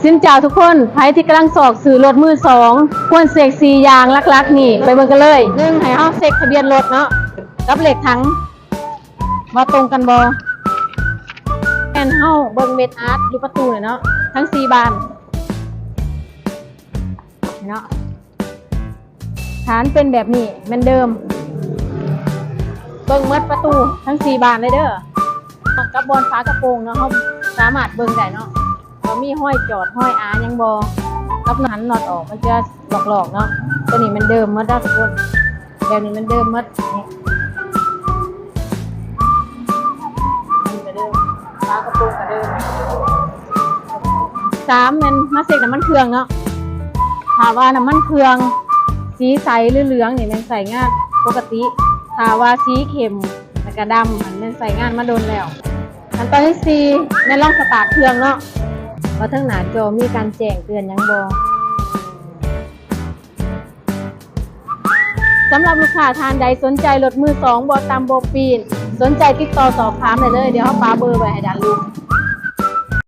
ຊິນເຈົ້າທຸກຄົນ, ໃຜທີ່ກຳລັງຊອກຊື້ລົດມືສອງ ຄວນເຊັກສີ່ຢ່າງຫຼັກໆນີ້ ໄປເບິ່ງກັນເລີຍ. ໜຶ່ງ ໃຫ້ເຮົາເຊັກທະບຽນລົດເນາະ ກັບເລກຖັງ ວ່າຕົງກັນບໍ່. ແມ່ນເຮົາເບິ່ງເມັດອາດຢູ່ປະຕູນີ້ເນາະ ທັງສີ່ບານເນາະ. ຖ້າມັນເປັນແບບນີ້ແມ່ນເດີມ, ເບິ່ງໝົດປະຕູທັງສີ່ບານເລີຍເດີ. ກັບບ່ອນຝາກະໂປງເນາະ ເຮົາສາມາດເບິ່ງໄດ້ເນາະ ວ່າມີຮອຍຈອດ ຮອຍອາຫຍັງບໍ່. ກັບໜັງຫັນນັອດອອກ ມັນຈະຫຼອກໆເນາະ. ຕົວນີ້ແມ່ນເດີມໝົດເດີທຸກຄົນ, ແບບນີ້ແມ່ນເດີມໝົດ. ນີ້ກະເດີມ, ຝາກະໂປງກະເດີມ. ສາມ ແມ່ນມາເຊັກນ້ຳມັນເຄື່ອງເນາະ. ຖ້າວ່ານ້ຳມັນເຄື່ອງສີໃສຫຼືເຫຼືອງນີ້ແມ່ນໃຊ້ງານປົກກະຕິ, ຖ້າວ່າສີເຂັ້ມແລ້ວກະດຳຫັ້ນແມ່ນໃຊ້ງານມາດົນແລ້ວ. ຂັ້ນຕອນທີສີ່ ແມ່ນລອງສະຕາດເຄື່ອງເນາະ ວ່າເທິງໜ້າຈໍມີການແຈ້ງເຕືອນຫຍັງບໍ່. ສຳລັບລູກຄ້າທ່ານໃດສົນໃຈລົດມືສອງ ບໍ່ຕຳບໍ່ປີ້ນ ສົນໃຈຕິດຕໍ່ສອບຖາມໄດ້ເລີຍ, ດຽວເຮົາປະເບີໄວ້ໃຫ້ດ້ານລຸ່ມ.